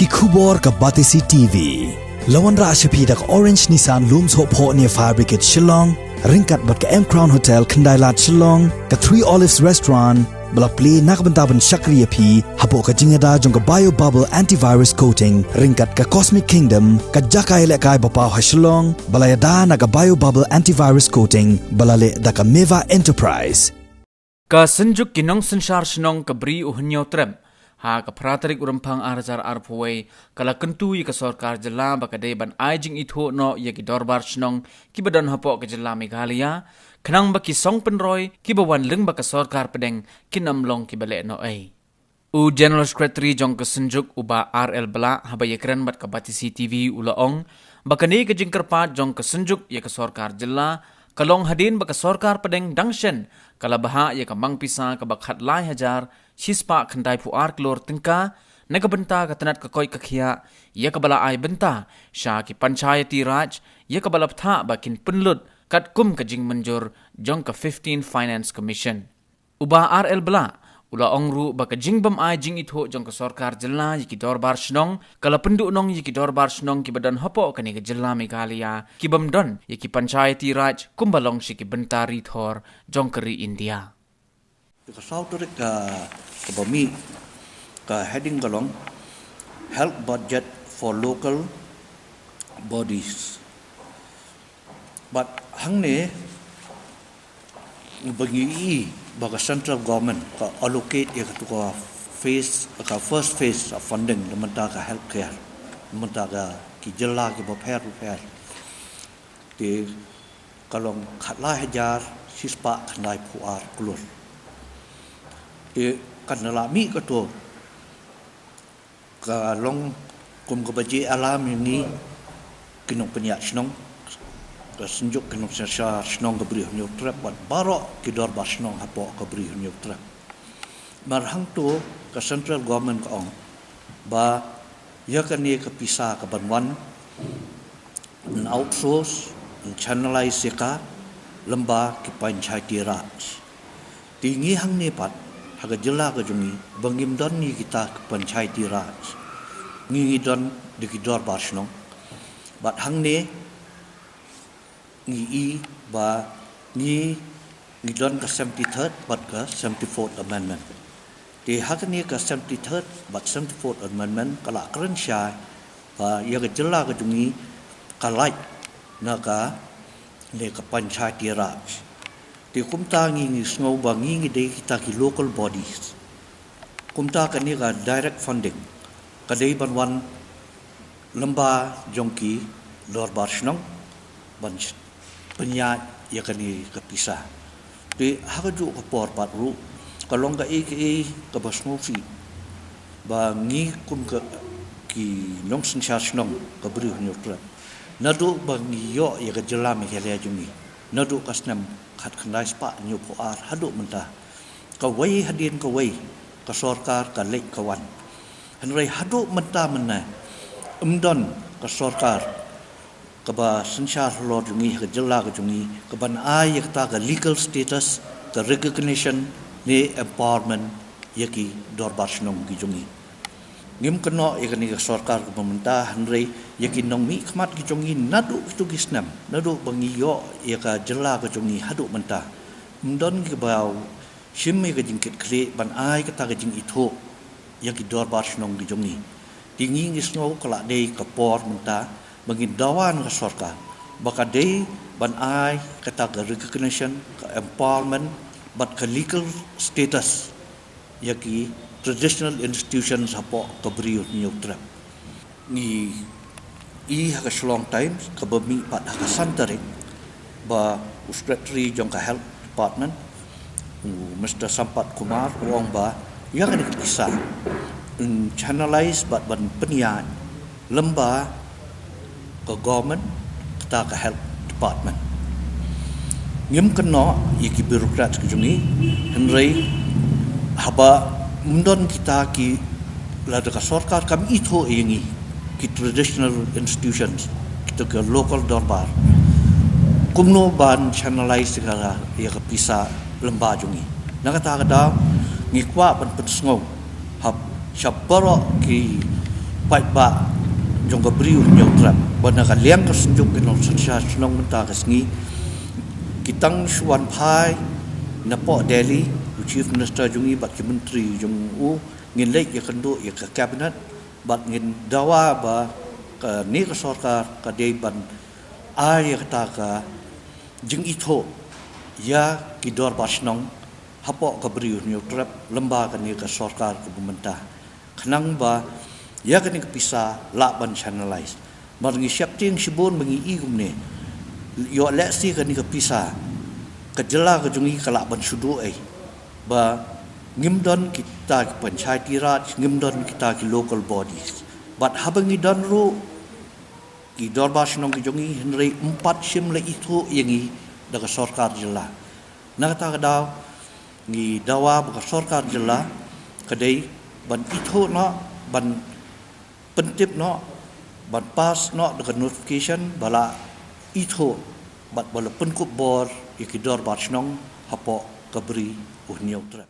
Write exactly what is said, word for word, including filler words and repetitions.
Ki khubor ka Batesi T V. La wanrah sha phi da ka Orange Nissan Lumsohphoh near Fire Brigade Shillong, ryngkat bad ka M Crown Hotel Khyndai Lad Shillong, ka Three Olives Restaurant, ba la plie na ka bynta ban shakri ïa phi hapoh ka jingïada jong ka Bio Bubble Antivirus Coating, ryngkat ka Cosmic Kingdom, ka jaka ïalehkai ba paw ha Shillong, ba la ïada na ka Bio Bubble Antivirus Coating, ba la leh da ka Meva Enterprise. Ka Synjuk ki Nongsynshar Shnong ka Bri u Hynñiewtrep, ha ka phra tarik u Rymphang ar hajar arphew wei, ka la kyntu ïa ka sorkar jylla ba ka dei ban ai jingithuh noh ïa ki dorbar shnong kiba don hapoh ka jylla Meghalaya, khnang ba ki song pynroi kiba wan lyngba ka sorkar pdeng kin ym long kiba leh noh ei. U General Secretary jong ka Synjuk, u Bah R L Blah, haba ïakren bad ka Batesi T V u la ong ba kane ka jingkyrpad jong ka Synjuk ïa ka sorkar jylla ka long hadien ba ka sorkar pdeng dang shen ka la bhah ïa ka mang pisa kaba khatlai hajar shispah khyndaiphew ar klur tyngka na ka bynta ka tnat ka koit ka khiah, ïa kaba la ai bynta sha ki Panchayati Raj, ïa kaba la bthah ba kin pynlut katkum ka jingmynjur jong ka fifteen Finance Commission. U Bah R L Blah u la ong ruh ba ka jingbym ai jingithuh jong ka sorkar jylla ïa ki dorbar shnong ka la pynduhnong ïa ki dorbar shnong kiba don hapoh kane ka jylla Meghalaya, kibym don ïa ki Panchayati Raj kumba long sha ki bynta ri thor jong ka ri India. Ka saw tarik ka, kaba mih, ka heading ka long Help Budget for Local Bodies. Bad hangne ba ngi i ba ka central government ka allocate ïa ka tu ka phase, ka first phase of funding na bynta ka healthcare, na bynta ka ki jylla kiba pher pher. Te ka long khatlai hajar shispah khyndaiphew ar klur. Te kan da la mih ka tu ka long kum kaba jia alam ïa ngi ki nongpynïaid shnong, ka Synjuk ki Nongsynshar Shnong ka Bri u Hynñiewtrep bad baroh ki dorbar shnong hapoh ka Bri u Hynñiewtrep. Mar hangto ka central government ka ong ba ïa kane ka pisa kaban wan, yn outsource, yn channelize ïa ka lyngba ki Panchayati Raj. Te ngi hangne pat ha ka jylla ka jong ngi ba ngim don ngi kita ki Panchayati Raj, ngi ngi don da ki dorbar shnong. Bad hangne ngi i ba ngi ngi don ka seventy-third bad ka seventy-fourth Amendment. Te ha kane ka seventy-third bad seventy-fourth Amendment ka la kren shai ba ïa ka jylla ka jong ngi ka lait na kane ka Panchayati Raj. Te kumta ngi ngi sngew ba ngi ngi dei kita ki local bodies. Kumta kane ka direct funding ka dei ban wan lyngba jong ki dorbar shnong ban pynïaid ïa kane ka pisa. Te ha kajuh ka por pat ruh ka long kaei kaei kaba sngewsih ba ngi kum ka ki nongsynshar shnong ka Bri u Hynñiewtrep, naduh ba ngi ïoh ïa ka jylla Meghalaya jong ngi naduh ka snem khatkhyndai spah hynñiewphew ar haduh mynta, kawei hadien kawei ka sorkar ka leit ka wan. Hynrei haduh mynta mynne ym don ka sorkar kaba synshar halor jong ngi ha ka jylla ka jong ngi kaban ai ïa kata ka legal status, ka recognition ne empowerment ïa ki dorbar shnong ki jong ngi. Ngim kynnoh ïa kane ka sorkar kaba mynta, hynrei ïa ki nongmihkhmat ki jong ngi naduh kito ki snem, naduh ba ngi ïoh ïa ka jylla ka jong ngi haduh mynta, ym don kiba shim ïa ka jingkitkhlieh ban ai kata ka jingithuh ïa ki dorbar shnong ki jong ngi. Te ngi ngi sngew ka la dei ka por mynta ba ngin dawa na ka sorkar ba ka dei ban ai kata ka recognition, ka empowerment bad ka legal status ïa ki traditional institutions hapoh ka Bri u Hynñiewtrep. Ngi i ha ka Shillong Times kaba mih pat ha ka san tarik ba u Secretary jong ka Health Department, u Mister Sampath Kumar, u ong ba ïa kane ka pisa yn channelize bad ban pynïaid lyngba ka government, kata ka Health Department. Ngim kynnoh ïa ki bureaucrats ki jong ngi, hynrei haba ym don kita ki, lada ka sorkar kam ithuh ïa ngi ki traditional institutions, kita ki local dorbar, kumno ban channelize ïa ka, ïa ka pisa lyngba jong ngi. Na kata ka daw ngi kwah ban pynsngew hap sha baroh ki paidbah jong ka Bri u Hynñiewtrep. Ba na ka liang ka Synjuk ki Nongshong Shnong mynta ka sngi, ki tang shu wan phai napoh Delhi, u Chief Minister jong ngi bad ki myntri jong u, ngin leit ïakynduh ïa ka Cabinet, bad ngin dawa ba kane ka sorkar ka dei ban ai ïa kata ka jingithuh ïa ki dorbar shnong hapoh ka Bri u Hynñiewtrep lyngba kane ka sorkar kaba mynta, khnang ba ïa kane ka pisa lah ban channelize. Namar ngi sheptieng shibun ba ngi i kumne, ïoh lehse kane ka pisa, ka jylla ka jong ngi ka lah ban shu duh ei, ba ngim don kita ki Panchayati Raj, ngim don kita ki local bodies. Bad haba ngi don ruh ki dorbar shnong ki jong ngi, hynrei ym pat shym la ithuh ïa ngi da ka sorkar jylla. Na kata ka daw ngi dawa ba ka sorkar jylla ka dei ban ithuh noh, ban pyntip noh, ban pass noh da ka notification ba la ithuh bad ba la pynkup bor ïa ki dorbar shnong hapoh ka Bri u Hynñiewtrep.